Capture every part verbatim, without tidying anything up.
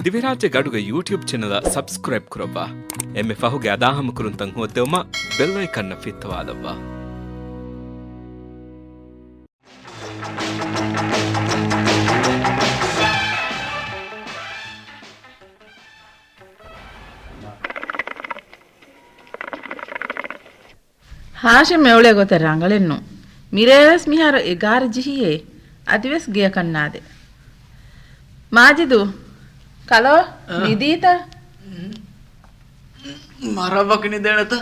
ދިވެހިރާއްޖެ ގަޑުގެ ޔޫޓިއުބް ޗެނަލަށް ސަބްސްކްރައިބް ކުރައްވާ. އެންމެ ފަހުގެ އަދާހަމަކުރުންތައް ހޯއްދެވުމަށް ބެލް އައިކަންއަށް ފިއްތަވާލައްވާ. ހާޝިމް އެއުޅޭ ގޮތަށް ރަނގަޅެއްނު. މިރޭވެސް މިހާރު އެގާރަ ޖެހިއޭ. އަދިވެސް ގެޔަކަށް ނާދޭ. މާޖިދު، ކަލޯ، އަ. ނިދީތަ؟ މަރަށް ވަކި ނިދޭނެތަ؟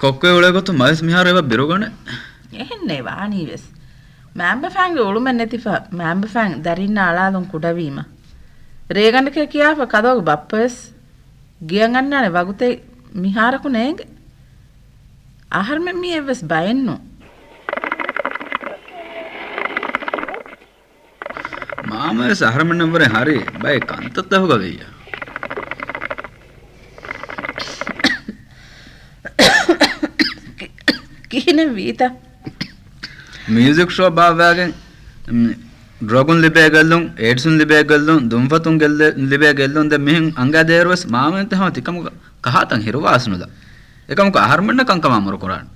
ކޮއްކޮއެއް އުޅޭ ގޮތުން މަވެސް މިހާރު އެބަ ބިރުގަނެ. އެހެންނޭ ވާނީވެސް. މާމްބަފާންގެ އުޅުމެއް ނެތިފަ، މާމްބަފާން ދަރިންނާ އަޅާލުން ކުޑަވީމަ. ރޭގަނޑަކޭ ކިޔާފަ ކަލޯގެ ބައްޕަވެސް ގެޔަށް އަންނާނެ ވަގުތެއް މިހާރަކު ނޭނގެ. އަހަރުމެން މީ އެއްވެސް ބައެއްނު. މާމަވެސް އަހަރުމެންނަށްވުރެ ހަރި ބައެއް ކަންތައްތަކުގަ ވެއްޔާ. ކި-، ކިހިނެއް ވީތަ؟ މިއުޒިކް ޝޯ ބާއްވާގެން، މް، ޑްރަގުން ލިބޭ ގެއްލުން، އޭޑްސުން ލިބޭ ގެއްލުން، ދުންފަތުން ގެއްލެ-، ލިބޭ ގެއްލުން ދެން މިހެން އަނގައިދޭއިރުވެސް މާމައިންތަ ހަމަ ތިކަމުގަ ކަހާތަން ހިރުވާސްނުލާ. އެކަމަކު އަހަރުމެންނަށް ކަންކަމާ މުރުކުރާނެ.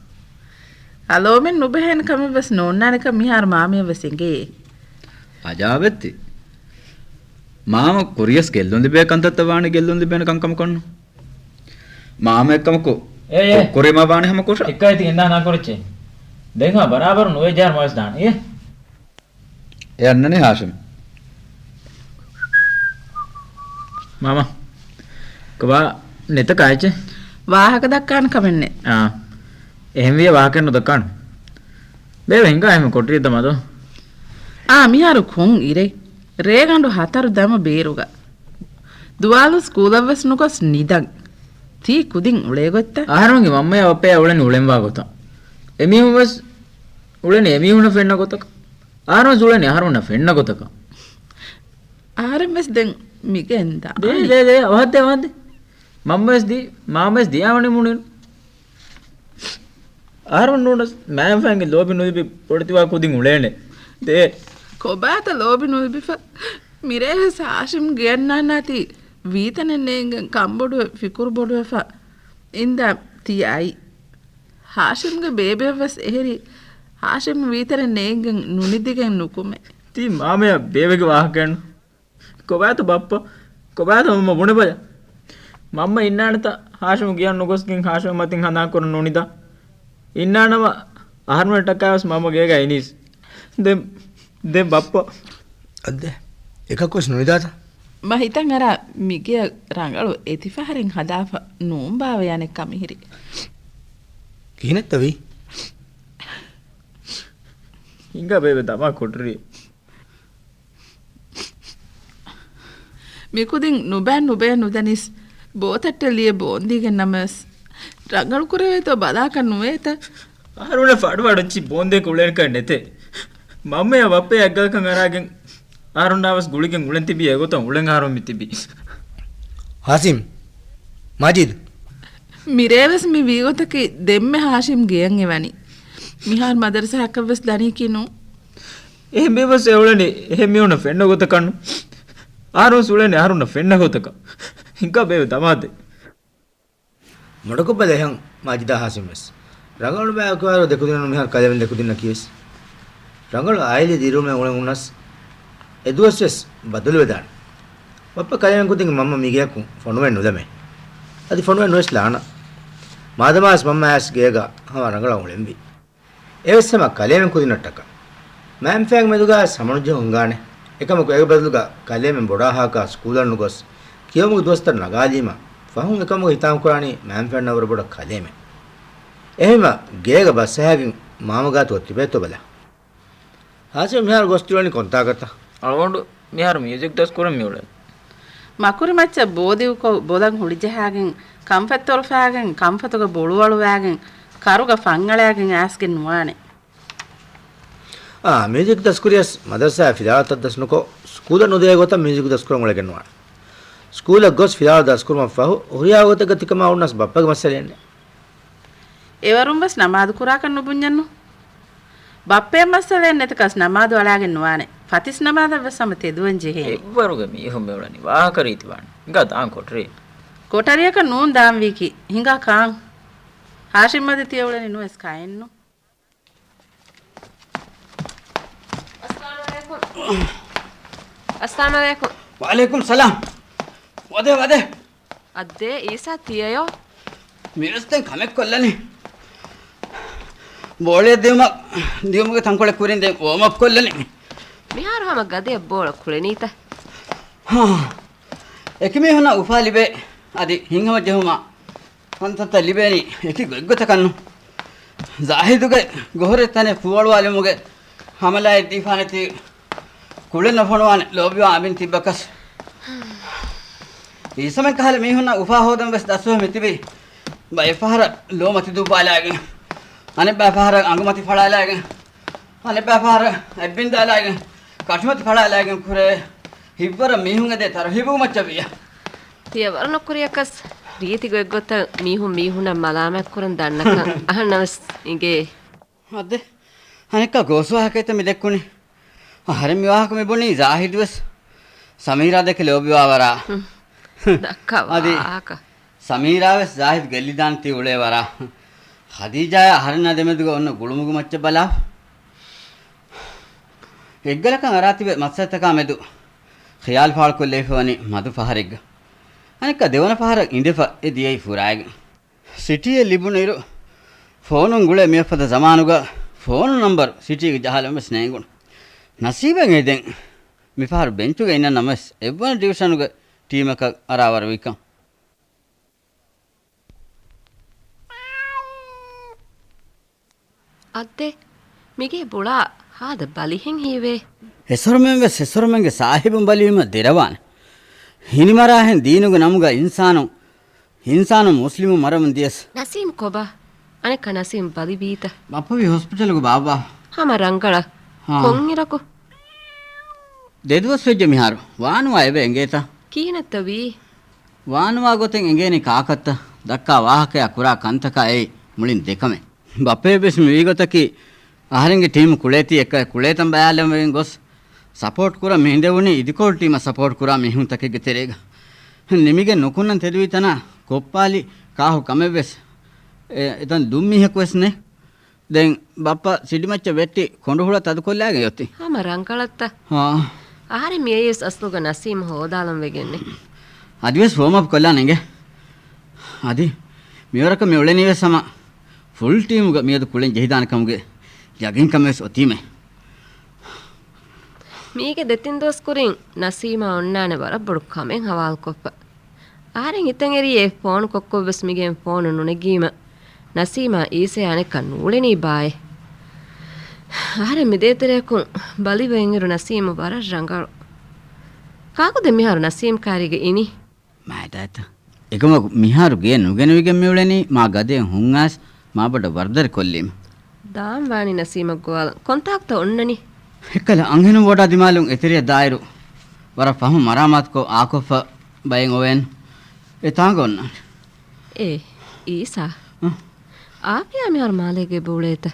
އަލޯމެން ނުބެހޭނެ ކަމެއްވެސް ނޯންނާނެކަން މިހާރު މާމަޔަށްވެސް އެނގޭ. އަޖާބެއްތި. މާމަ ކުރިޔަސް ގެއްލުން ލިބޭ ކަންތައްތައް ވާނެ ގެއްލުން ލިބޭނެ ކަންކަމަކަށްނު. މާމަ އެއްކަމަކު އޭ، އޭ. ކުރިމަ ވާނެ ހަމަ ކުށަ. އެއްކައިތި އެންނާ ނާކުރެއްޗޭ. ދެން ހާ ބަރާބަރު ނުވެއްޖާ މަވެސް ދާނެ. އޭ. އެ އަންނަނީ ހާޝިމް. މާމަ، ކޮބާ ނެތަ ކާއެއްޗެއް؟ ވާހަކަ ދައްކާނެ ކަމެއް ނެތް. އާ. އެހެންވިޔަ ވާހަކައެއް ނުދައްކާނު. ބޭބެ ހިނގާ އެހެން ކޮޓަރިއެއް ދަމާދޯ. އާ، މިހާރު ކޮން އިރެއް؟ ރޭގަނޑު ހަތަރު ދަމަ ބޭރުގަ. ދުވާލު ސްކޫލަށްވެސް ނުގޮސް ނިދަން. ތީ ކުދިން އުޅޭ ގޮތްތަ؟ އަހަރުމެންގެ މަންމަޔާ ބައްޕަޔާ އުޅެނީ އުޅެންވާ ގޮތަށް. އެމީހުންވެސް އުޅެނީ އެމީހުނަށް ފެންނަ ގޮތަކަށް. އަހަރުމެން އުޅެނީ އަހަރުމެންނަށް ފެންނަ ގޮތަކަށް. އަހަރެން ވެސް ދެން މިގެން ދާނެ. ދޭ، ދޭ، ދޭ، އަވަހަށްދޭ، އަވަހަށްދޭ. މަންމަވެސް ދީ، މާމަވެސް ދިޔާވަނީ މުނިން. އަހަރުމެން ނޫނަސް މާމަފާންގެ ލޯބި ނުލިބި ބޮޑެތިވާ ކުދިން އުޅޭނެ. ދޭ. ކޮބާތަ ލޯބި ނުލިބިފަ؟ މިރޭވެސް ހާޝިމް ގެއަށްނާންނާތީ ވީތަނެއް ނޭނގެން ކަންބޮޑުވެ ފިކުރު ބޮޑުވެފަ. އިންދާ ތީ އައީ. ހާޝިމްގެ ބޭބެއަށްވެސް އެހެރީ، ހާޝިމް ވީތަނެއް ނޭނގެން ނުނިދިގެން ނުކުމެ. ތީ މާމަޔާ ބޭބެގެ ވާހަކައެއްނު. ކޮބާތަ ބައްޕަ؟ ކޮބާތަ މަންމަ ބުނެބަލަ؟ މަންމަ އިންނާނެތަ ހާޝިމް ގެޔަށް ނުގޮސްގެން ހާޝިމް މަތިން ހަނދާންކުރަން ނުނިދާ؟ އިންނާނަމަ އަހަރުމެން ޓަކާވެސް މަންމަ ގޭގަ އިނީސް. ދެން، ދެން ބައްޕަ. އައްދެ، އެކަކުވެސް ނުނިދާތަ؟ މަ ހިތަށް އަރާ މިގެޔަށް ރަނގަޅު އެތިފަހަރެއް ހަދާފަ ނޫންބާވަޔާނެ ކަމިހިރި. ކިހިނެއްތަ ވީ؟ ހިނގާ ބޭބެ ދަމާ ކޮޓަރި. މިކުދިން ނުބައި ނުބައި ނުދަނީސް ބޯތައްޓެއް ލިޔެ ބޯންދީގެން ނަމަވެސް، ރަނގަޅު ކުރެވޭތޯ ބަލާކަށް ނުވޭތަ؟ އަހަރުންނަށް ފަޑުފަޑު އެއްޗި ބޯންދޭކަށް އުޅޭނެކަން ނެތޭ. މަންމަޔާ ބައްޕަޔާ އެއްގަލަކަށް އަރާގެން އަހަރުންނާވެސް ގުޅިގެން އުޅެން ތިބީ އެގޮތަށް އުޅެން އަހަރުން މި ތިބީ. ހާޝިމް، މާޖިދު. މިރޭވެސް މި ވީގޮތަކީ ދެންމެ ހާޝިމް ގެޔަށް އެވަނީ. މިހާރު މަދަރުސާއަކަށްވެސް ދަނީކީ ނޫން. އެހެން ބޭބެސް އެ އުޅެނީ އެހެން މީހުންނަށް ފެންނަ ގޮތަކަށްނު. އަހަރުން އުޅެނީ އަހަރުންނަށް ފެންނަ ގޮތަކަށް. ހިނގާ ބޭބެ ދަމާދޭ. މޮޑަކޮށްބަލަ އެހެން މާޖިދާ ހާޝިމްވެސް. ރަނގަޅު ބަޔަކު ވާއިރު ދެކުދިންނަށް މިހާރު ކަލޭމެން ދެކުދިންނަކީވެސް. ރަނގަޅު އާއިލީ ދިރިއުޅުމެއް އުޅެން އުންނަސް، އެދުވަސްވެސް ބަދަލުވެދާނެ. ބައްޕަ ކަލޭމެން ކުދިންގެ މަންމަ މިގެޔަކު ފޮނުވެ ނުލަމޭ. އަދި ފޮނުވެ ނުވެސް ލާނަ. މާދަމާވެސް މަންމަ އައިސް ގޭގަ ހަމަ ރަނގަޅަށް އުޅެންވީ. އެވެސް ހަމަ ކަލޭމެން ކުދިންނަށްޓަކާ. މާމަފާގެ މެދުގަ ހަމަނުޖެހުން ހިނގާނެ. އެކަމަކު އޭގެ ބަދަލުގަ ކަލޭމެން ބޮޑާ ހާކާ ސްކޫލަށް ނުގޮސް، ކިޔެވުމުގެ ދުވަސްތައް ނަގާލީމަ، ފަހުން އެކަމުގެ ހިތާމަކުރާނީ މާމަފާންނަށްވުރެ ބޮޑަށް ކަލޭމެން. އެހެންވީމަ، ގޭގަ ބަސްއަހާގެން މާމަގާތު އޮތިބޭތޯ ބަލާ. ހާޝިމް މިހާރު ގޮސް ތިއުޅެނީ ކޮންތާކަށްތަ؟ އަޅުގަނޑު މިހާރު މިއުޒިކް ދަސްކުރަން މިއުޅެނީ. މަކުރި މައްޗަށް ބޯ ދިގުކޮށް، ބޮލަށް ހުޅިޖަހާގެން، ކަންފަތް ތޮޅުފާގެން، ކަންފަތުގަ ބޮޅުއަޅުވާގެން، ކަރުގަ ފަންއަޅާގެން އައިސްގެން ނުވާނެ. އާ، މިއުޒިކް ދަސްކުރިޔަސް މަދަރުސާއަށް ފިލާވަޅުތައް ދަސްނުކޮށް، ސްކޫލަށް ނުދޭ ގޮތަށް މިއުޒިކް ދަސްކުރަން އުޅެގެން ނުވާނެ. ސްކޫލަށް ގޮސް ފިލާވަޅު ދަސްކުރުމަށްފަހު، ހުރިހާ ގޮތެއްގަ ތިކަމާ އުންނަސް ބައްޕަގެ މައްސަލައެއް ނެތް. އެވަރުން ވެސް ނަމާދު ކުރާކަށް ނުބުންޏެއްނު. ބައްޕައަށް މައްސަލައެއް ނެތިކަސް ނަމާދު އަޅާގެން ނުވާނެ. ފަތިސް ނަމާދަށް ވެސް ހަމަ ތެދުވަން ޖެހޭނީ. އެއްވަރުގެ މީހުން މިއުޅެނީ ވާހަކަ ރީތި ވާނެ. ހިނގާ ދާން ކޮޓަރި. ކޮޓަރިއަކަށް ނޫން ދާން ވީކީ. ހިނގާ ކާން. ހާޝިމް އަދި ތިޔަ އުޅެނީ ނުވެސް ކައެއްނު. އައްސަލާމު ޢަލައިކުމް. ވަޢަލައިކުމް ސަލާމް. ވަދޭ، ވަދޭ. އައްދޭ، އީސާ ތިޔަޔޯ؟ މިވެސް ދެން ކަމެއް ކޮށްލަނީ. ބޯޅަ ދިއުމަށް، ދިއުމުގެ ތަންކޮޅެއް ކުރިން ދެން ވޯމް އަޕް ކޮށްލަނީ. މިހާރު ހަމަ ގަދަޔަށް ބޯޅަ ކުޅެނީތަ؟ ހާ. އެކި މީހުންނަށް އުފާ ލިބޭ. އަދި ހިތްހަމަޖެހުމާ ކަންތައްތައް ލިބޭނީ އެކި ގޮތްގޮތަކަށްނު. ޒާހިދުގެ ގޮހުރެއް ތަނެއް ފޫއަޅުވާލުމުގެ ހަމަލާއެއް ދީފާނެތީ ކުޅެން ނުފޮނުވާނެ ލޯބިވާ އަނބިން ތިއްބަކަސް. އީސަމެން ކަހަލަ މީހުންނަށް އުފާ ހޯދަން ވެސް ދަސްވެ މިތިބީ. ބައެއް ފަހަރަށް ލޯ މަތި ދުއްވާލާގެން، އަނެއްބައި ފަހަރަށް އަނގުމަތި ފަޅާލާގެން، އަނެއްބައި ފަހަރަށް އަތްބިން ދާލާގެން، ކަށިމަތި ފަޅާލާގެން ކުރޭ. ހިތްވަރަށް މީހުން އެދޭ ތަރުހީބު މައްޗަށް ވިއްޔަ. ތިޔަ ވަރަށް ނުކުރިޔަކަސް ރީތި ގޮތްގޮތަށް މީހުން މީހުންނަށް މަލާމަތްކުރަން ދަންނަކަން އަހަންނަށް ވެސް އިނގޭ. އަދެ، އަނެއްކާ ގޯސް ވާހަކައެއްތަ މި ދެއްކުނީ؟ އަހަރެން މި ވާހަކަ މި ބުނީ ޒާހިދު ވެސް ސަމީރާ ދެކެ ލޯބިވާ ވަރާ. ހުން. ދައްކާ އަދި ވާހަކަ. ސަމީރާ ވެސް ޒާހިދު ގެއްލިދާނެތީ އުޅޭ ވަރާ. ޚަދީޖާޔާ އަހަރެންނާ ދެމެދުގަ އޮންނަ ގުޅުމުގެ މައްޗަށް ބަލާ. އެއްގަލަކަށް އަރާ ތިބެ މައްސަލަތަކާ މެދު ޚިޔާލު ފާޅުކޮށްލައިފަ ވަނީ މަދު ފަހަރެއްގަ. އަނެއްކާ ދެވަނަ ފަހަރަށް އިނދެފަ އެ ދިޔައީ ފުރާގެން. ސިޓީއެއް ލިބުނު އިރު ފޯނުން ގުޅޭ މިއަށްފަދަ ޒަމާނުގަ ފޯނު ނަންބަރު ސިޓީގެ ޖަހާލަން ވެސް ނޭނގުނު. ނަސީބަށް އެ ދެން މިފަހަރު ބެންޗުގަ އިންނަން ނަމަވެސް އެއްވަނަ ޑިވިޝަނުގެ ޓީމަކަށް އަރާވަރުވިކަން. އައްދެ، މިގޭ ބުޅާ ހާދަ ބަލިހެން ހީވޭ. އެސޮރުމެން ވެސް އެސޮރުމެންގެ ސާހިބުން ބަލިވީމަ ދެރަވާނެ. ހިނިމަރާހެން ދީނުގެ ނަމުގަ އިންސާނު، އިންސާނު މުސްލިމު މަރަމުން ދިޔަސް. ނަސީމް ކޮބާ؟ އަނެއްކާ ނަސީމް ބަލިވީތަ؟ ބައްޕަވީ ހޮސްޕިޓަލުގަ ބާއްވާ. ހަމަ ރަނގަޅަށް. ހާ. ކޮންއިރަކު؟ ދެދުވަސް ވެއްޖެ މިހާރު. ވާނުވާ އެބަ އެނގޭތަ؟ ކިހިނެއްތަ ވީ؟ ވާނުވާ ގޮތެއް އެނގޭނީ ކާކަށްތަ؟ ދައްކާ ވާހަކަޔާ ކުރާ ކަންތަކާ އެއީ މުޅިން ދެކަމެއް. ބައްޕައެއް ވެސް މިވީ ގޮތަކީ އަހަރެންގެ ޓީމު ކުޅޭތީ އެއްކަލަ ކުޅޭތަން ބަޔާލަން ވެގެން ގޮސް ސަޕޯޓް ކުރަން މި އިނދެވުނީ އިދިކޮޅު ޓީމަށް ސަޕޯޓް ކުރާ މީހުންތަކެއްގެ ތެރޭގަ. ނިމިގެން ނުކުންނަން ތެދުވި ތަނާ ކޮއްޕާލި ކާހު ކަމެއް ވެސް އެ، އެތަން ދުން މީހަކު ވެސް ނެ. ދެން ބައްޕަ ސިޑިމައްޗަށް ވެއްޓި ކޮނޑުހުޅަށް ތަދުކޮށްލާގެ އޮތީ. ހަމަ ރަނގަޅަށްތަ؟ ހާ. އަހަރެން މިއައީސް އަސްލުގަ ނަސީމް ހޯދާލަން ވެގެންނެ. އަދިވެސް ވޯމް އަޕް ކޮށްލާނެ އިނގޭ. އަދި މިވަރަކަށް މި އުޅެނީވެސް ހަމަ ފުލް ޓީމުގަ މިއަދު ކުޅެން ޖެހިދާނެ ކަމުގެ ޔަގީންކަމެއް ވެސް އޮތީމޭ. މީގެ ދެތިން ދުވަސް ކުރިން ނަސީމާ އޮންނާނެ ވަރަށް ބޮޑު ކަމެއް ހަވާލުކޮށްފަ. އަހަރެން ހިތަށް އެރި އެ ފޯނު ކޮއްކޮށްވެސް މިގެން ފޯނު ނުނެގީމަ، ނަސީމާ އީސަޔާ އަނެއްކާ ނޫޅެނީ ބާއޭ. އަހަރެން މިދޭތެރެއަކުން ބަލިވެއިންއިރު ނަސީމު ވަރަށް ރަނގަޅު. ކާކު ދެން މިހާރު ނަސީމް ކާރީގަ އިނީ؟ މާތް ދާތަ. އެކަމަކު މިހާރު ގޭ ނުގެނެވިގެން މިއުޅެނީ މާ ގަދައިން ހުން އައިސް މާބޮޑަށް ވަރުދަރި ކޮށްލީމަ. ދާން ވާނީ ނަސީމަށް ގޮވާލަން. ކޮންތާކުތަ އޮންނަނީ؟ އެއްކަލަ އަންހެނުން ވޯޓާ ދިމާލުން އެތެރެއަށް ދާއިރު ވަރަށް ފަހުން މަރާމާތުކޮށް އާކޮށްފަ ބައެއް އޮވޭން. އެ ތާނގަ އޮންނާނެ. އޭ، އީސާ. އަ؟ އާފިޔާ މިހާރު މާލޭގަ އެބަ އުޅޭތަ؟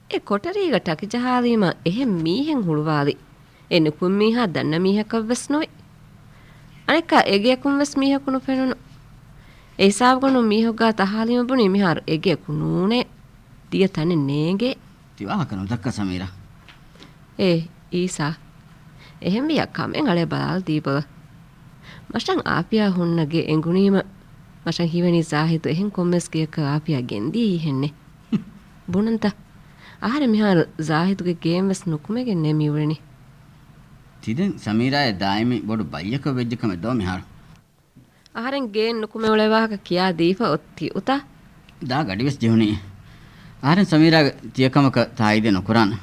އެ ކޮޓަރީގަ ޓަކި ޖަހާލީމަ އެހެން މީހެއް ހުޅުވާލި. އެ ނުކުތްމީހާ ދަންނަ މީހަކަށްވެސް ނުވި. އަނެއްކާ އެގެއަކުންވެސް މީހަކު ނުފެނުނު. އެ ހިސާބުގަނޑު މީހަކު ގާތަށް އަހާލީމަ ބުނީ މިހާރު އެގެއަކު ނޫނޭ. ދިޔަ ތަނެއް ނޭނގޭ. ތި ވާހަކަ ނުދައްކާ ސަމީރާ. އޭ އީސާ. އެހެންވިއްޔާ ކަމެއް އަޅޭ ބަލާލަ ދީބަލަ. މަށަށް އާފިޔާ ހުންނަ ގެ އެނގުނީމަ މަށަށް ހީވަނީ ޒާހިދު އެހެން ކޮންމެސް ގެއަކަށް އާފިޔާ ގެންދިޔަ ހިހެންނެ. ބުނަންތަ؟ އަހަރެން މިހާރު ޒާހިދުގެ ގޭން ވެސް ނުކުމެގެންނޭ މިއުޅެނީ. ތިދެން ސަމީރާއޭ ދާއިމީ ބޮޑު ބައްޔަކަށް ވެއްޖެ ކަމެއް ދޯ މިހާރު؟ އަހަރެން ގޭން ނުކުމެ އުޅޭ ވާހަކަ ކިޔާ ދީފަ އޮތީ އުތާ. ދާ ގަޑިވެސް ޖެހުނީ. އަހަރެން ސަމީރާގެ ތިޔަކަމަކަށް ތާއީދެއް ނުކުރާނަ.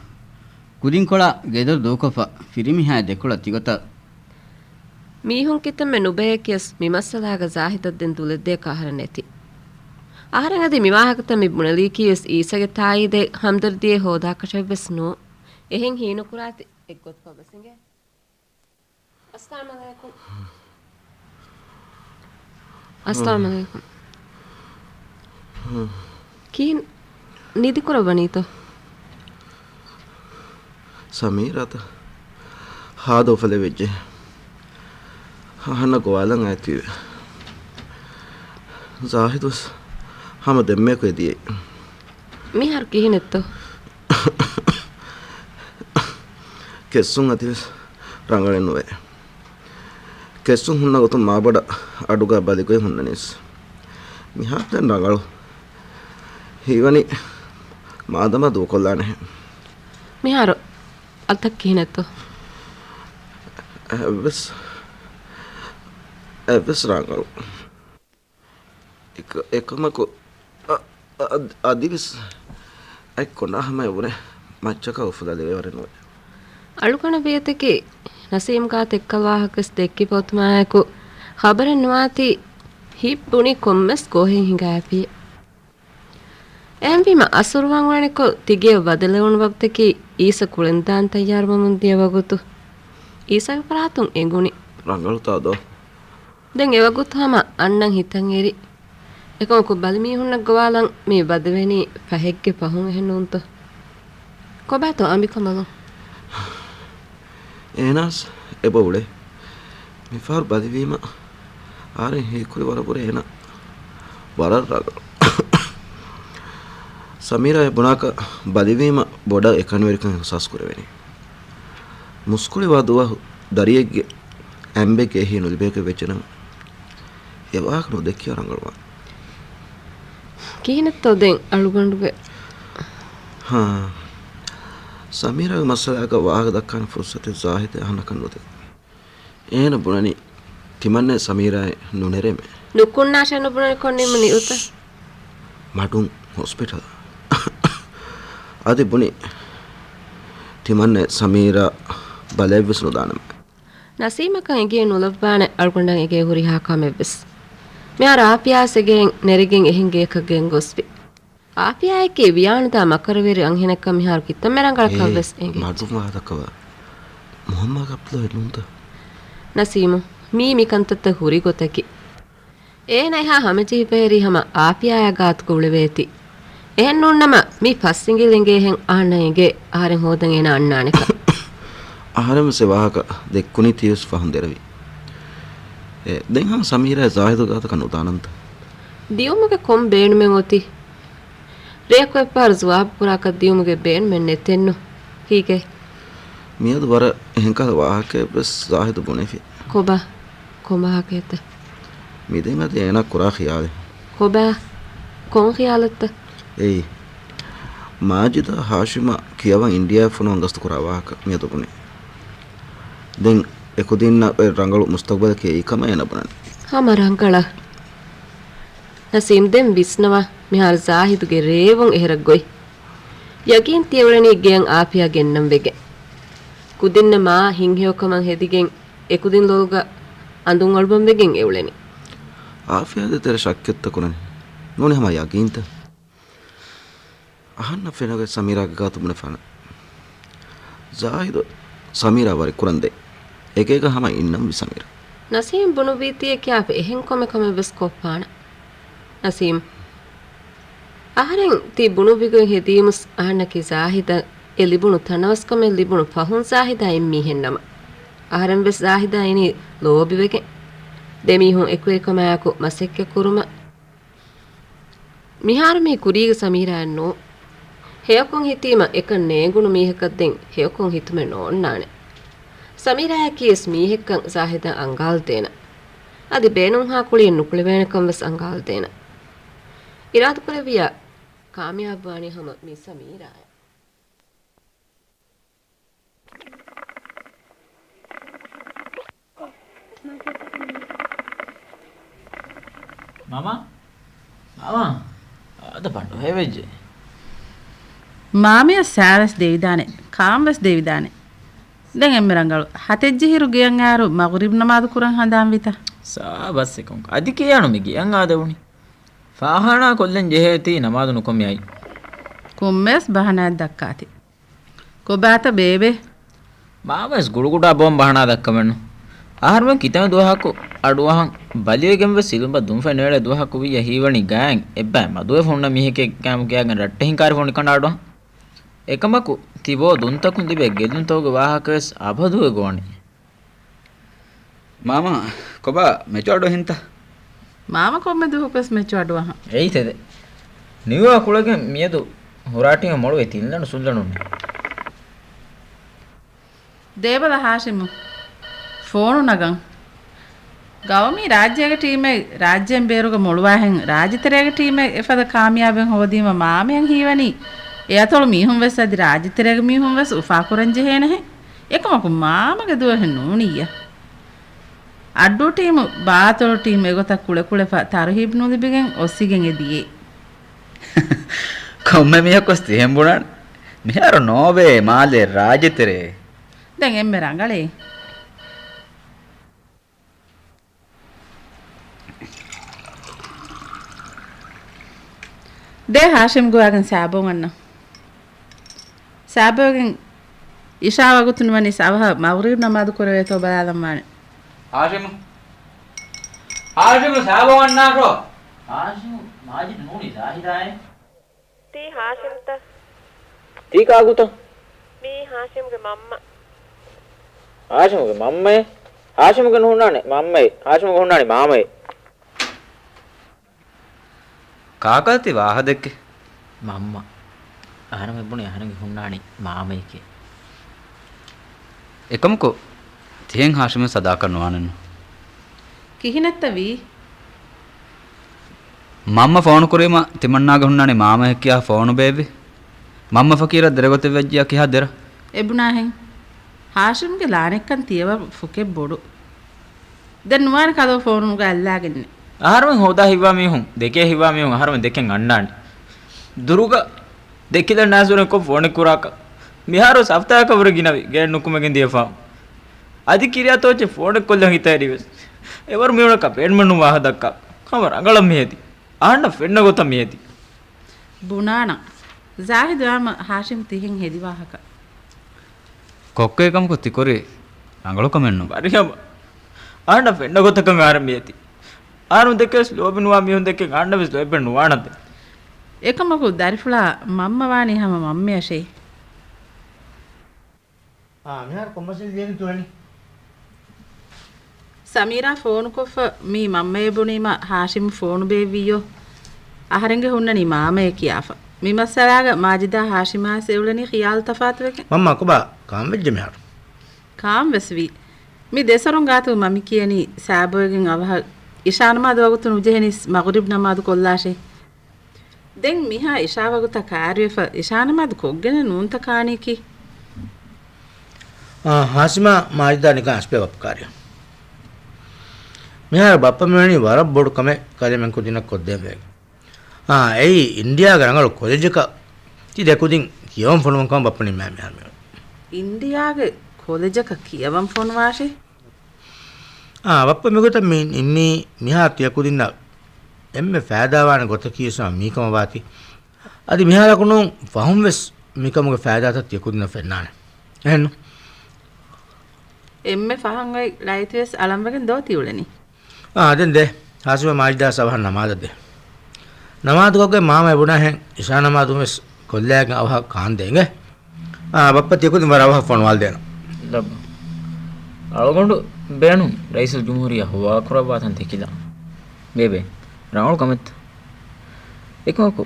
ކުދިންކޮޅާ ގެދޮރު ދޫކޮށްފަ ފިރިމީހާއާ ދެކޮޅަށް ތިގޮތަށް. މީހުން ކިތަންމެ ނުބަޔެއް ކިޔަސް މި މައްސަލާގަ ޒާހިދަށް ދެން ދުލެއްދޭކަށް އަހަރެން ނެތި. އަހަރެން އަދި މި ވާހަކަތައް މި ބުނެލީކީވެސް އީސަގެ ތާއީދެއް ހަމްދަރްދީއެއް ހޯދާކަށެއްވެސް ނޫން. އެހެން ހީނުކުރާތި އެއްގޮތަކަށްވެސް އިނގޭ. އައްސަލާމް އަލައިކުމް. އައްސަލާމް އަލައިކުމް. ކިހިން ނިދިކުރައްވަނީތޯ؟ ސަމީރާތަ؟ ހާދަ އުފަލެއް ވެއްޖެ. އަހަންނަށް ގޮވާލަން އައިތީވެ. ޒާހިދުވެސް ހަމަ ދެންމެއަކު އެދިޔައީ. މިހާރު ކިހިނެއްތޯ؟ ކެއްސުން އަދިވެސް ރަނގަޅެއް ނުވޭ. ކެއްސުން ހުންނަ ގޮތުން މާބޮޑަށް އަޑުގަ ބަލިގޮތް ހުންނަނީސް. މިހާރު ދެން ރަނގަޅު. ހީވަނީ މާދަމާ ދޫކޮށްލާނެހެން. މިހާރު އަތަށް ކިހިނެއްތޯ؟ އެއްވެސް، އެއްވެސް ރަނގަޅު. އެކަ-، އެކަމަކު، އަ-، އަ-، އަދިވެސް އަތް ކޮނޑާ ހަމަޔަށް ވުރެ މައްޗަކަށް އުފުލާލެވޭ ވަރެއް ނުވޭ. އަޅުގަނޑަށް ވިޔަތަކީ ނަސީމް ގާތަށް އެއްކަލަ ވާހަކަވެސް ދެއްކި ފަހުތުމާއެކު ޚަބަރެއް ނުވާތީ ހިތް ބުނި ކޮންމެސް ގޯހެއް ހިނގާފި. އެހެންވީމަ އަސުރު ވަންވާނެކޮށް ތިގެޔަށް ވަދެލެވުނު ވަގުތަކީ އީސަ ކުޅެންދާން ތައްޔާރުވަމުން ދިޔަ ވަގުތު. އީސަގެ ފަރާތުން އެނގުނީ. ރަނގަޅުތާ ދޯ؟ ދެން އެވަގުތު ހަމަ އަންނަން ހިތަށް އެރި. އެކަމަކު ބަލިމީހުންނަށް ގޮވާލަން މި ވަދެވެނީ ފަހެއްގެ ފަހުން އެހެން ނޫންތޯ؟ ކޮބާތޯ އަނބިކަނބަލުން؟ އޭނާސް އެބަ އުޅޭ. މިފަހަރު ބަލިވީމަ އަހަރެން ހީކުރި ވަރަށް ބުރެ އޭނާ. ވަރަށް ރަނގަޅު. ސަމީރާ އެ ބުނާކަށް ބަލިވީމަ ބޮޑަށް އެކަނިވެރިކަން އިހުސާސް ކުރެވެނީ. މުސްކުޅި ވާ ދުވަހު ދަރިއެއްގެ އަނބެއްގެ އެހީ ނުލިބޭކަށް ވެއްޖެނަމަ، އެ ވާހަކަ ނުދެއްކިޔާ ރަނގަޅުވާނެ. ކިހިނެއްތޯ ދެން އަޅުގަނޑުގެ؟ ހާ. ސަމީރާގެ މައްސަލާގަ ވާހަކަ ދައްކާނެ ފުރުސަތެއް ޒާހިދަށް އަހަންނަކަށް ނުދޭ. އޭނަ ބުނަނީ ތިމަންނައަށް ސަމީރާއެއް ނުނެރޭމޭ. ނުކުންނާށޭ ނުބުނަނީ ކޮން ނިމުނީ އުތަ؟ މަޑުން ހޮސްޕިޓަލަށް. އަދި ބުނި ތިމަންނައަށް ސަމީރާ ބަލައެއްވެސް ނުދާނަމޭ. ނަސީމަކަށް އެނގިއެއް ނުލައްވާނެ އަޅުގަނޑަށް އެނގޭ ހުރިހާ ކަމެއްވެސް. މިހާރު އާފިޔާވެސް އެގެއިން ނެރެގެން އެހެން ގެޔަކަށް ގެންގޮސްފި. އާފިޔާއަކީ ވިޔާނުދާ މަކަރުވެރި އަންހެނަކަށް މިހާރު ކިތަންމެ ރަނގަޅަކަށް އޭ، ވެސް އެނގޭ. މަޑުން ވާހަކަ ދައްކަވާ. މުހައްމާގެ އަބްދުﷲ ނޫންތަ؟ ނަސީމު، މީ މި ކަންތައްތައް ހުރި ގޮތަކީ. އޭނަ އެހާ ހަމަޖެހިފަ އެރީ ހަމަ އާފިޔާއާ ގާތުގަ އުޅެވޭތީ. އެހެން ނޫންނަމަ މި ފަސް އިނގިލި އެނގޭހެން އަހަންނަށް އެނގޭ އަހަރެން ހޯދަން އޭނަ އަންނާނެކަން. އަހަރެންވެސް އެ ވާހަކަ ދެއްކުނީ ތީވެސް ފަހުން ދެރަވި. އެ، ދެން ހަމަ ސަމީރާ ޒާހިދު ގާތަކަށް ނުދާނަންތަ؟ ދިޔުމުގެ ކޮން ބޭނުމެއް އޮތީ؟ ރެޔަކު އެއްފަހަރު ޒުވާބު ކުރާކަށް ދިޔުމުގެ ބޭނުމެއް ނެތެއްނު. ހީގެ. މިއަދު ވަރަށް އެހެންކަހަލަ ވާހަކައެއްވެސް ޒާހިދު ބުނެފި. ކޮބާ؟ ކޮން ވާހަކައެއްތަ؟ މިދެން އަދި އޭނާ ކުރާ ޚިޔާލެއް. ކޮބާ؟ ކޮން ޚިޔާލެއްތަ؟ އެއީ، މާޖިދާ ހާޝިމާ ކިޔަވަން އިންޑިޔާ ފޮނުވަން ގަސްތު ކުރާ ވާހަކަ މިއަދު ބުނި. ދެން އެކުދިންނަށް އޮތް ރަނގަޅު މުސްތަގުބަލަކީ އެއީ ކަމަށް އޭނަ ބުނަނީ. ހަމަ ރަނގަޅަށް. ނަސީމް ދެން ވިސްނަވާ، މިހާރު ޒާހިދުގެ ރޭވުން އެހެރަށް ގޮތް. ޔަގީން ތިއެއުޅެނީ ގެޔަށް އާފިޔާ ގެންނަން ވެގެން. ކުދިންނަށް މާ ހިތްހެޔޮކަމަށް ހެދިގެން އެކުދިން ލޮލުގަ އަނދުން އަޅުވަން ވެގެން އެއުޅެނީ. އާފިޔާ ދޭތެރޭ ޝައްކެއްތަ ކުރަނީ؟ ނޫނީ ހަމަ ޔަގީންތަ؟ އަހަންނަށް ފެނިގޮތް ސަމީރާގެ ގާތު ބުނެފާނެ. ޒާހިދު ސަމީރާ ވަރިކުރަން ދޭ. އެގޭގަ ހަމަ އިންނަންވީ ސަމީރާ. ނަސީމް ބުނުއްވީތީ އެ ކިޔާފަ އެހެން ކޮންމެ ކަމެއްވެސް ކޮށްފާނެ. ނަސީމް. އަހަރެން ތި ބުނުއްވިގޮތް ހެދީމުސް އަހަންނަކީ ޒާހިދަށް އެ ލިބުނު ތަނަވަސްކަމެއް ލިބުނު ފަހުން ޒާހިދާ އެއްމީހެއްނަމަ. އަހަރެންވެސް ޒާހިދާ އިނީ ލޯބިވެގެން. ދެމީހުން އެކުއެކަމާއެކު މަސައްކަތް ކުރުމަށް. މިހާރު މީ ކުރީގެ ސަމީރާއެއް ނޫން. ހެޔޮކޮން ހިތީމަ އެކަން ނޭނގުނު މީހަކަށް ދެން ހެޔޮކޮން ހިތުމެއް ނޯންނާނެ. ސަމީރާއަކީވެސް މީހެއްކަން ޒާހިދަށް އަންގާލަދޭނަ. އަދި ބޭނުންހާ ކުޅިއެއް ނުކުޅެވޭނެކަން ވެސް އަންގާލަދޭނަ. އިރާދަކުރެއްވިއްޔާ ކާމިޔާބުވާނީ ހަމަ މި ސަމީރާއަށް. މާމާ، މާމާ، އަދަ ބަނޑު ހެވެއްޖެ. މާމަޔަށް ސާވެސް ދެވިދާނެ، ކާންވެސް ދެވިދާނެ. ދެން އެންމެ ރަނގަޅު، ހަތެއްޖެހިރު ގެޔަށް އާރު މަޣުރިބް ނަމާދު ކުރަން ހަނދާންވިތަ؟ ސާބަސް އެކަމަކު. އަދި ކިޔާނު މި ގެޔަށް އާދެވުނީ. ފާޚާނާ ކޮށްލަން ޖެހޭތީ ނަމާދު ނުކޮށް މި އައީ. ކޮންމެސް ބަހަނާއެއް ދައްކާތި. ކޮބާތަ ބޭބެ؟ މާވެސް ގުޑުގުޑާ ބޯން ބަހަނާ ދައްކަމެއްނު. އަހަރުމެން ކިތަންމެ ދުވަހަކު އަޑުއަހަން ބަލިވެގެންވެސް އިލުމަށް ދުންފަތް ނޭޅޭ ދުވަހަކު ވިއްޔަ ހީވަނީ ގާތް އެއްބައި މަދުވެފަ ހުންނަ މީހެކޭ ގާމު ގެޔާގެން ރައްޓެހިން ކާރިފަ ނިކަނޑާ އަޑުއަހަން. އެކަމަކު ތި ބޯ ދުންތަކުން ލިބޭ ގެއްލުންތަކުގެ ވާހަކަވެސް އަބަދުވެ ގޮވަނީ. މާމާ، ކޮބާ މެޗު އަޑު އެހިންތަ؟ މާމަ ކޮންމެ ދުވަހަކުވެސް މެޗު އަޑު އަހަން. އެއީ ތެދެއް. ނިވާ ކުޅެގެން މިއަދު ހުރާ ޓީމަށް މޮޅުވެ ތިން ލަނޑު ސުން ލަނޑުން. ދޭބަލަ ހާޝިމު. ފޯނު ނަގަން. ގައުމީ ރާއްޖޭގެ ޓީމެއް ރާއްޖޭން ބޭރުގަ މޮޅުވާހެން ރާއްޖެތެރޭގެ ޓީމެއް އެފަދަ ކާމިޔާބެއް ހޯދީމަ މާމަޔަށް ހީވަނީ އެ އަތޮޅު މީހުން ވެސް އަދި ރާއްޖެތެރޭގެ މީހުން ވެސް އުފާކުރަން ޖެހޭނެހެން. އެކަމަކު މާމަގެ ދުވަހެއް ނޫނިއްޔާ. އައްޑޫ ޓީމު ބާއަތޮޅު ޓީމު އެގޮތަށް ކުޅެކުޅެފަ ތަރުހީބް ނުލިބިގެން އޮއްސިގެން އެ ދިޔައީ. ކޮންމެ މީހަކުވެސް ތިހެން ބުނާނެ. މިހާރު ނޯވޭ މާލެ ރާއްޖެތެރޭ. ދެން އެންމެ ރަނގަޅޭ. ދޭ ހާޝިމް ގޮވާގެން ސާބޯން އަންނަ. ސާބޯގެން އިޝާ ވަގުތު ނުވަނީސް އަވަހަށް މަޣްރިބް ނަމާދު ކުރެވޭތޯ ބަލާލަން ވާނެ. ހާޝިމް. ހާޝިމް ސާބޯ އަންނާށޯ. ހާޝިމް މާޖިދު ނޫނީ ޒާހިދާއޭ. ތީ ހާޝިމްތަ؟ ތީ ކާކުތަ؟ މީ ހާޝިމްގެ މަންމަ. ހާޝިމްގެ މަންމައޭ؟ ހާޝިމްގެ ނުހުންނާނެ މަންމައޭ. ހާޝިމްގެ ހުންނާނީ މާމައޭ. ކާކާ ތި ވާހަކަ ދެއްކޭ؟ މަންމަ. އަހަރެމެން ބުނި އަހަރެންގެ ހުންނާނީ މާމަޔެކޭ. އެކަމަކު، ތިހެން ހާޝިމަށް ސަދާކަށް ނުވާނެއްނު. ކިހިނެއްތަ ވީ؟ މަންމަ ފޯނު ކުރީމަ ތިމަންނާގެ ހުންނާނީ މާމަޔަށް ކިޔާ ފޯނު ބޭއްވި. މަންމަ ފަކީރަށް ދެރަ ގޮތެއް ވެއްޖިޔާ ކިހާ ދެރަ؟ އެބުނާހެން. ހާޝިމްގެ ލާނެއްކަން ތިޔަވަރު ފުކެއް ބޮޑު. ދެން ނުވާނެ ކަލޯ ފޯނުގަ އައްލާގެންނެއް. އަހަރުމެން ހޯދާ ހިތްވާ މީހުން، ދެކޭ ހިތްވާ މީހުން އަހަރުމެން ދެކެން އަންނާނެ. ދުރުގަ ދެކިލަން ނާސުރެން ކޮށް ފޯނެއް ކުރާކަށް. މިހާރު ހަފްތާއަކަށް ވުރެ ގިނަވި ގެއަށް ނުކުމެގެން ދިޔަފާ. އަދި ކިރިޔާ ތޯއްޗެއް ފޯނެއް ކޮށްލަން ހިތަށް އެރިވެސް. އެވަރު މީހުންނަކަށް ބޭނުމެއްނު ވާހަކަ ދައްކާ. ހަމަ ރަނގަޅަށް މިހެދި. އަހަންނަށް ފެންނަ ގޮތަށް މިހެދި. ބުނާނަން. ޒާހިދު އާމަ ހާޝިމް ތިހެން ހެދި ވާހަކަ. ކޮއްކޮ އެކަމަކު ތިކުރީ ރަނގަޅު ކަމެއްނު. މަރިޔަމް. އަހަންނަށް ފެންނަ ގޮތަކަށް އަހަރެން މިއެތި. އަހަރުން ދެކެވެސް ލޯބިނުވާ މީހުން ދެކެ އަހަންނަށް ވެސް ލޯތްބެއް ނުވާނަން ދެން. އެކަމަކު ދަރިފުޅާ މަންމަ ވާނީ ހަމަ މަންމަޔަށޭ. އާ، މިހާރު ކޮން ބަސް ލިޔެން ތުވެނީ؟ ސަމީރާ ފޯނުކޮށްފަ މީ މަންމައޭ ބުނީމަ ހާޝިމް ފޯނު ބޭއްވިއްޔޯ. އަހަރެންގެ ހުންނަނީ މާމައޭ ކިޔާފަ. މި މައްސަލާގަ މާޖިދާ ހާޝިމާވެސް އެއުޅެނީ ޚިޔާލު ތަފާތުވެގެން. މަންމާ ކޮބާ ކާން ވެއްޖެ މިހާރު؟ ކާން ވެސް ވީ. މި ދެސަރުން ގާތު މަމި ކިޔަނީ ސާބޯގެން އަވަހަށް އިޝާ ނަމާދު ވަގުތު ނުޖެހެނީސް މަޣުރިބް ނަމާދު ކޮށްލާށޭ. ދެން މިހާ އިޝާ ވަގުތަށް ކާރިވެފަ އިޝާ ނަމާދު ކޮށްގެނެއް ނޫންތަ ކާނީކީ؟ އާ، ހާޝިމާ މާޖިދާ ނިކަން އަސްބޭ ބައްޕަ ކާރި. މިހާރު ބައްޕަ މިވަނީ ވަރަށް ބޮޑު ކަމެއް ކަލޭމެން ކުދިންނަށް ކޮށްދޭން ވޭގެ. އާ، އެއީ އިންޑިޔާގެ ރަނގަޅު ކޮލެޖަކަށް ތި ދެކުދިން ކިޔަވަން ފޮނުވަން ކަމަށް ބައްޕަ ނިންމާ މިހާރު މިވަނީ. އިންޑިޔާގެ ކޮލެޖަކަށް ކިޔަވަން ފޮނުވާށޭ؟ އާ، ބައްޕަ މިގޮތަށް މި ނިންމީ މިހާރު ތިޔަ ކުދިންނަށް އެންމެ ފައިދާވާނެ ގޮތަކީ ވެސް ހަމަ މީކަމަށް ވާތީ. އަދި މިހާރަކު ނޫން ފަހުން ވެސް މިކަމުގެ ފައިދާތައް ތިޔަ ކުދިންނަށް ފެންނާނެ. އެހެންނު؟ އެންމެ ފަހަން އޮތް ލައިތި ވެސް އަޅަންވެގެން ދޯ ތިއުޅެނީ. އާ، ދެން ދޭ. ހާސިމަށް މާޖިދާ އަވަހަށް ނަމާދަށް ދޭ. ނަމާދުކޮށްގެން މާމަ އެބުނާހެން އިޝާ ނަމާދު ވެސް ކޮށްލައިގެން އަވަހަށް ކާންދޭނގެ. އާ، ބައްޕަ ތިޔަ ކުދިން ވަރަށް އަވަހަށް ފޮނުވާލަދޭނަން. ލައްބަ. އަޅުގަނޑު ބޭނުން ރައީސުލްޖުމްހޫރިއްޔާ ހުވާކުރައްވާތަން ދެކިލާ. ބޭބެ، ރަނގަޅު ކަމެއްތަ؟ އެކަމަކު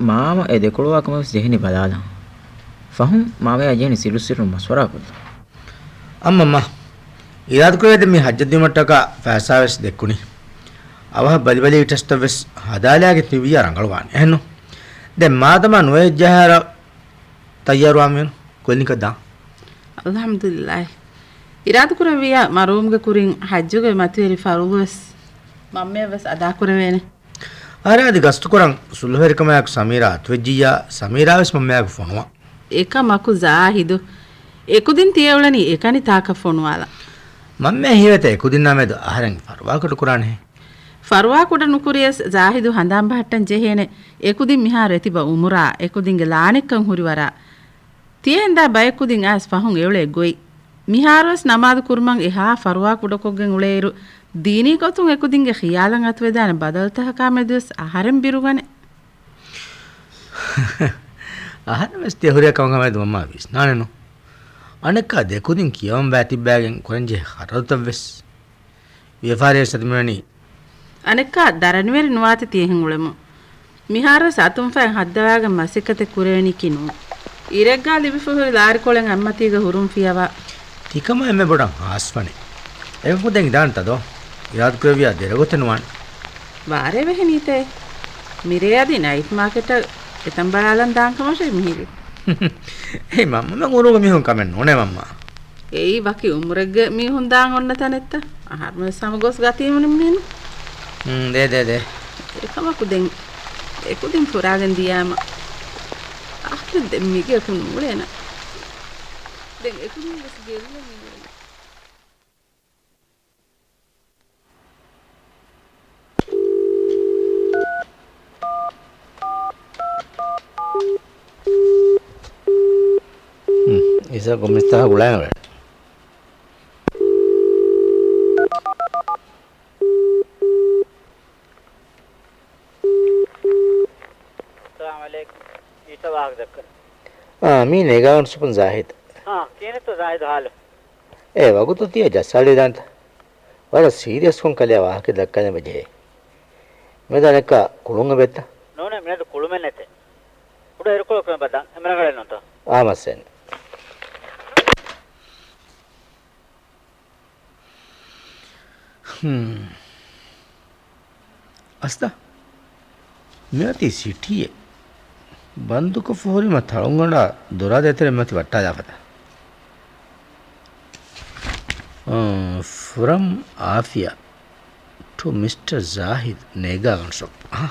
މާމަ އެ ދެކޮޅުވާ ކަމެއް ވެސް ޖެހެނީ ބަލާލަން. ފަހުން މާމަޔާ ޖެހެނީ ސިއްރު ސިއްރުން މަޝްވަރާކޮށްލަން. އައްމަ މާ، އިރާދަކުރެވޭ ދެން މި ހައްޖަށް ދިޔުމަށްޓަކާ ފައިސާ ވެސް ދެއްކުނީ. އަވަހަށް ބަލިބަލީ ޓެސްޓަށް ވެސް ހަދާލާގެ ތިއްބިއްޔާ ރަނގަޅުވާނެ. އެހެންނު؟ ދެން މާދަމާ ނުވެއްޖެހާރަ ތައްޔާރުވާމިވެން ކޮލްނިކަ ދާ. އަލްޙަމްދުލިއްލާހި. އިރާދަކުރެއްވިއްޔާ މަރުވުމުގެ ކުރިން ހައްޖުގެ މަތިވެރި ފަރުޟު ވެސް މަންމަޔަށް ވެސް އަދާކުރެވޭނެ. އަހަރެން އަދި ގަސްތުކުރަން ސުލްހުވެރިކަމާއެކު ސަމީރާ އަތުވެއްޖިއްޔާ، ސަމީރާވެސް މަންމަޔާގެ ފޮނުވާ. އެކަމަކު ޒާހިދު، އެކުދިން ތިޔައުޅެނީ އެކަނިތާކަށް ފޮނުވާލަން. މަންމަ ހީވޭތަ އެކުދިންނާ މެދު އަހަރެން ފަރުވާކުޑަ ނުކުރާނެހެން؟ ފަރުވާކުޑަ ނުކުރިޔަސް ޒާހިދު ހަނދާން ބަހައްޓަން ޖެހޭނެ، އެކުދިން މިހާރު އެތިބަ އުމުރާ، އެކުދިންގެ ލާނެއްކަން ހުރިވަރާ. ތިޔަހެންދާ ބައެއް ކުދިން އައިސް ފަހުން އެއުޅޭ ގޮތް. މިހާރުވެސް ނަމާދު ކުރުމަށް އެހާ ފަރުވާ ކުޑަކޮށްގެން އުޅޭއިރު، ދީނީ ގޮތުން އެކުދިންގެ ޚިޔާލަށް އަތުވެދާނެ ބަދަލުތަކަކާ މެދުވެސް އަހަރެން ބިރުގަނެ. އަހަރެން ވެސް ތިޔަ ހުރިހާ ކަމަކާ މެދު މަންމާ ވިސްނާނެނު. އަނެއްކާ ދެކުދިން ކިޔަވަން ބައިތިއްބައިގެން ކުރަންޖެހޭ ޚަރަދުތައްވެސް. ވިޔަފާރިވެސް އަތުމެވެނީ. އަނެއްކާ ދަރަނިވެރި ނުވާތީ ތި އެހެން އުޅެމުން. މިހާރުވެސް އަތުންފައިން ހައްދަވާގެން މަސައްކަތެއް ކުރެވެނީކީ ނޫން. އިރެއްގާ ލިބިފަ ހުރި ލާރިކޮޅެއް އަތްމަތީގަ ހުރުން ފިޔަވާ. ތިކަމާ އެންމެ ބޮޑަށް ހާސްވަނީ. އެކަކު ދެން އިދާނެތަ ދޯ؟ އިރާދަކުރެއްވިޔާ ދެރަ ގޮތެއް ނުވާނެ. ވާރޭ ވެހެނީތޭ. މިރޭ އަދި ނައިޓް މާކެޓަށް އެތަން ބަލާލަން ދާން ކަމަށޭ މިހިރީ. އޭ މަންމަ، މަންމަ އުރުގެ މީހުން ކަމެއް ނޫނޭ މަންމަ. އެއީ ވަކި އުމުރެއްގެ މީހުން ދާން އޮންނަ ތަނެއްތަ؟ އަހަރުމެން ހަމަ ގޮސް ގަތީމުނިން މީނު. ހުން، ދޭ، ދޭ، ދޭ. އެކަމަކު ދެން އެކުދިން ފުރާގެން ދިޔާމަ. އަހަރެން ދެން މިގެއަކު ނޫޅޭނަ. ދެން އެކުދިން ވެސް ގެއްލެނީ ނޫޅޭނަ. ހުން، އިސާ ކޮމިސްތާ ގުޅާނަވެ. އައްސަލާމު ޢަލައިކުމް. އީސާ ވާހަކަ ދައްކަން. އާ، މީ ނޭގާގަނޑު ސޮޕުން ޒާހިދު. އާ، ކިހިނެއްތޯ ޒާހިދު ހާލު؟ އޭ، ވަގުތު ތިޔަ ޖައްސާލީދާނެތަ؟ ވަރަށް ސީރިއަސްކޮން ކަލެއަށް ވާހަކަ ދައްކަން އެބަޖެހޭ. މިއަދު އަނެއްކާ ކުޅުން އެބައްތަ؟ ނޫނޭ، މިއަދު ކުޅުމެއް ނެތޭ. ކުޑަ އިރުކޮޅަކު އެބަ ދަން އެމަ ރަނގަޅެއް ނޫންތޯ؟ އާ މައްސަލައެއް ނެތް. ހުން. އަސްތަ، މިއޮތީ ސިޓީއެއް. ބަންދުކޮށްފަ ހުރީމަ ތަޅުންގަނޑާ ދޮރާ ދޭތެރެ މަތި ވައްޓާލާފަތަ. އާ، from އާފިޔާ to މިސްޓަރ ޒާހިދް ނޭގާގަނޑު ޝޮޕް. އާ.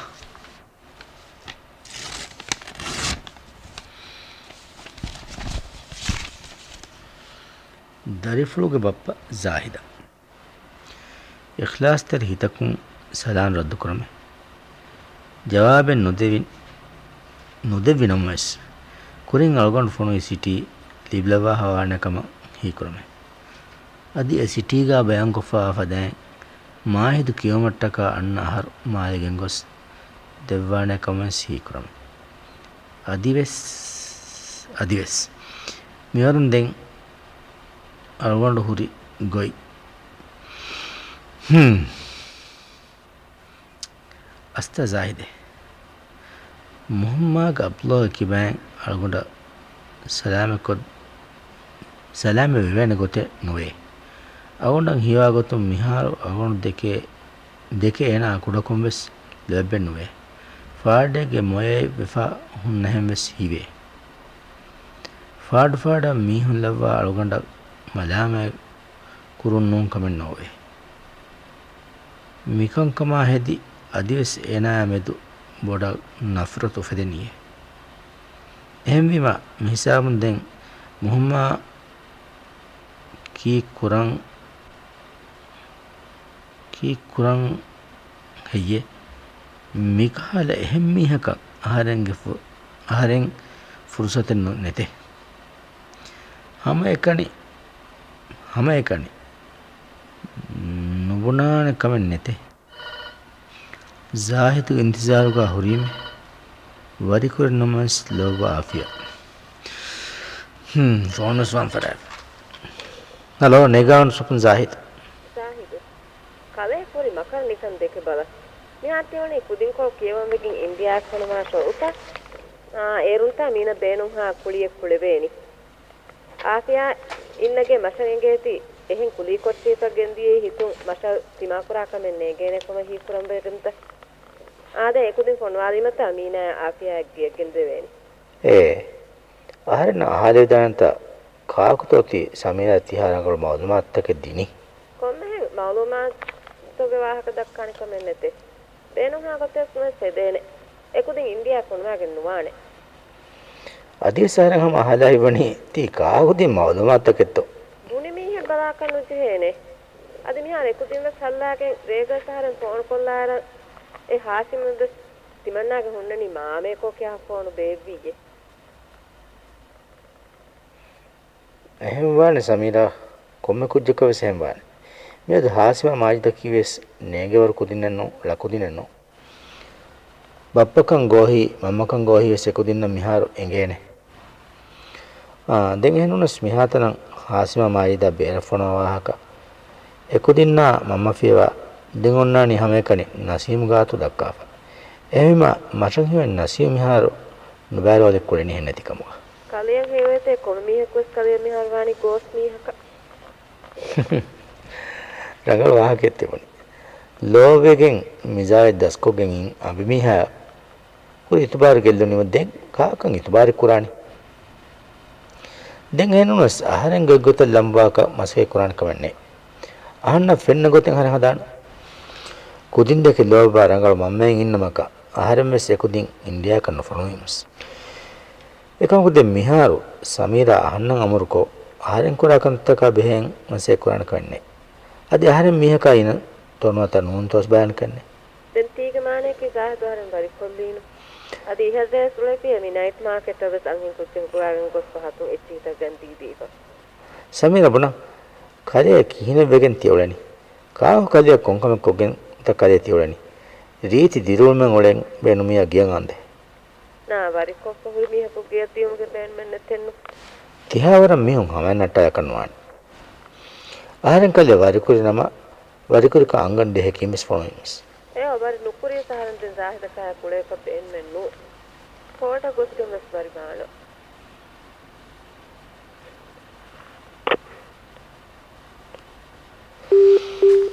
ދަރިފުޅުގެ ބައްޕަ ޒާހިދަށް އިޚްލާޞްތެރި ހިތަކުން ސަލާން ރައްދުކުރަމޭ. ޖަވާބެއް ނުދެވި، ނުދެއްވި ނަމަވެސް، ކުރިން އަޅުގަނޑު ފޮނުވި ސިޓީ ލިބިލައްވާފަވާނެ ކަމަށް ހީކުރަމޭ. އަދި އެ ސިޓީގާ ބަޔާންކޮށްފަވާ ފަދައިން މާހިދު ކިޔުމަށްޓަކާ އަންނަ އަހަރު މާލެ ގެންގޮސް ދެއްވާނެ ކަމަށް ހީކުރަމޭ. އަދިވެސް، އަދިވެސް. މިވަރުން ދެން އަޅުގަނޑު ހުރި ގޮތް. ހުން. އަސްތާ ޒާހިދޭ. މުހައްމާގެ އަބްލޯގެ ކިބައިން އަޅުގަނޑަށް ސަލާމަތްކޮށް، ސަލާމަތް ވެވޭނެ ގޮތެއް ނުވޭ. އަޅުގަނޑަށް ހީވާ ގޮތުން މިހާރު އަޅުގަނޑު ދެކޭ، ދެކެ އޭނާ ކުޑަކޮށް ވެސް ލޯތްބެއް ނުވޭ. ފާޑެއްގެ މޮޔައެއް ވެފަ ހުންނަހެން ވެސް ހީވޭ. ފާޑު ފާޑަށް މީހުން ލައްވާ އަޅުގަނޑަށް މަލާމާތް ކުރުން ނޫން ކަމެއް ނޯވޭ. މިކަންކަމާ ހެދި އަދިވެސް އޭނާއާ މެދު ބޮޑަށް ނަފްރަތު އުފެދެނީއޭ. އެހެންވީމަ މިހިސާބުން ދެން މުހައްމާ ކީއް ކުރަން، ކީއް ކުރަން ހެއްޔޭ؟ މިކަހަލަ އެހެން މީހަކަށް އަހަރެންގެ ފު-، އަހަރެން ފުރުސަތެއް ނު-، ނެތޭ. ހަމައެކަނި، ހަމައެކަނި ނުބުނާނެ ކަމެއް ނެތޭ. ޒާހިދު އިންތިޒާރުގާ ހުރީމޭ. ވަރިކުރެއް ނަމަވެސް ލޯބިވާ އާފިޔާ. ހުން، ފޯނު ވެސް ވާން ފަރާތް. ހަލޯ، ނޭގާގަނޑު ސޮޕުން ޒާހިދު. ޒާހިދު. ކަލޭ ފުރި މަކަރު ނިކަން ދެކެ ބަލަ. މިހާރު ތިވަނީ ކުދިންކޮޅު ކިޔަވަން ވެގެން އިންޑިއާއަށް ފޮނުވާ ޝޯއުތަ؟ އާ، އޭރުންތާ މީނަ ބޭނުންހާ ކުޅިއެއް ކުޅެވޭނީ. އާފިޔާ އިންނަގެ މަށަށް އެނގޭތީ، އެހެން ކުލީ ކޮށްޗީފަ ގެންދިޔައީ ހިތުން މަށަށް ތިމާކުރާ ކަމެއް ނޭނގޭނެ ކަމަށް ހީކުރަން ބޭރުންތަ؟ އާދެ، އެކުދިން ފޮނުވާލީމަތާ މީނާއާ އާފިޔާއަށް ގެއަށް ގެންދެވޭނީ. އޭ، އަހަރެންނަށް އަހާލެވިދާނެތާ ކާކުތޯ ތި ސަމީރާ ތިހާ ރަނގަޅު މައުލޫމާތުތަކެއް ދިނީ؟ ކޮންމެހެން މައުލޫމާތުގެ ވާހަކަ ދައްކާނެ ކަމެއް ނެތޭ. ބޭނުންހާ ގޮތެއް ވެސް ހެދޭނެ. އެކުދިން އިންޑިއާ ފޮނުވާގެން ނުވާނެ. އަދިވެސް އަހަރެން ހަމަ އަހާލާ ހިތްވަނީ ތީ ކާކުދިން މައުލޫމާތުތަކެއްތޯ؟ ބުނި މީހެއް ބަލާކަށް ނުޖެހޭނެ. އަދި މިހާރު އެކުދިން ވެސް ހައްލާގެން ރޭގަސް އަހަރެން ފޯނު ކޮށްލާއިރަށް އެ ހާޝިމަށް ވެސް ތިމަންނާގެ ހުންނަނީ މާމައެކޯ ކިހާ ފޯނު ބޭއްވީއޭ. އެހެންވާނެ ސަމީރާ، ކޮންމެ ކުއްޖަކަށް ވެސް އެހެންވާނެ. މިއަދު ހާސިމާ މާޖިދަކީ ވެސް ނޭނގޭވަރު ކުދިންނެއް ނޫން، ޅަ ކުދިންނެއް ނޫން. ބައްޕަކަން ގޯހީ، މަންމަކަން ގޯހީ ވެސް އެކުދިންނަށް މިހާރު އެނގޭނެ. އާ، ދެން އެހެންނޫނަސް މިހާތަނަށް ހާސިމާ މާޖިދާ ބޭރަށް ފޮނުވާ ވާހަކަ އެކުދިންނާ މަންމަ ފިޔަވާ ދެން އޮންނާނީ ހަމައެކަނި ނަސީމް ގާތު ދައްކާފަ. އެހެންވީމަ މަށަށް ހީވަނީ ނަސީމް މިހާރު ނުބައިވެރިވާލެއް ކުޅެނީހެން ނެތިކަމުގަ. ކަލެޔަށް ހީވޭތޭ ކޮންމެ މީހަކުވެސް ކަލެޔަށް މިހާރު ވާނީ ގޯސް މީހަކަށް. ރަނގަޅު ވާހަކައެއް ތިބުނީ. ލޯބިވެގެން މިޒާލެއް ދަސްކޮށްގެން އިން އަނބިމީހާ ކުރި އިތުބާރު ގެއްލުނީމަ ދެން ކާކަށް އިތުބާރެއް ކުރާނީ؟ ދެން އެހެންނޫނަސް އަހަރެން ގޮތްގޮތަށް ލަނބުވާކަށް މަސައްކަތް ކުރާނެ ކަމެއް ނެތް. އަހަންނަށް ފެންނަ ގޮތެއް އަހަރެން ހަދާނެ. ކުދިންދެކެ ލޯބިވާ ރަނގަޅު މަންމައެއް އިންނަމަކަށް އަހަރެން ވެސް އެކުދިން އިންޑިޔާއަކަށް ނުފޮނުވީމަސް. އެކަމަކު ދެން މިހާރު ސަމީރާ އަހަންނަށް އަމުރުކޮށް، އަހަރެން ކުރާ ކަންތައްތަކާ ބެހޭ މަސައްކަތް ކުރާނެ ކަމެއް ނެތް. އަދި އަހަރެން މީހަކާ އިނަ ތޮނުވަތަ ނޫންތޯސް ބަޔާން ކަންނެ. ދެން ތީގެ މާނަޔަކީ ޒާހިދު އަހަރެން ވަރިކޮށްލީނު. އަދި އިހަށް ދޭސް އުޅޭ މި ނައިޓް މާކެޓަށް ވެސް އަންހެން ކުއްޖެއް ހުކުރާގެން ގޮސްފަ ހަތުން އެއްޗިހިތައް ގަން ދީދީފަ. ސަމީރާ ބުނާ، ކަލެޔަށް ކިހިނެއް ވެގެން ތިއުޅެނީ؟ ކާކު ކަލެޔަށް ކޮންކަމެއް ކޮށްގެންތަ ކަލޭ ތިއުޅެނީ؟ ރީތި ދިރިއުޅުމެއް އުޅެން ބޭނުމިއްޔާ ގެޔަށް އަނދޭ. ނާ، ވަރިކޮށްފަ ހުރި މީހަކު ގެޔަށް ދިޔުމުގެ ބޭނުމެއް ނެތެއްނު. ތިހާވަރަށް މީހުން ހަމައެއް ނައްޓާލާކަށް ނުވާނެ. އަހަރެން ކަލޭ ވަރިކުރި ނަމަ، ވަރިކުރިކަން އަނގަން ޖެހޭކީން ވެސް ފޮނުވީމަސް. އެއާ ވަރި ނުކުރިޔަސް އަހަރެން ދެން ޒާހިދަކާ ކުޅޭކަށް ބޭނުމެއް ނޫން. ކޯޓަށް ގޮސްގެން ވެސް ވަރި ބާނަން.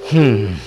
ހުން.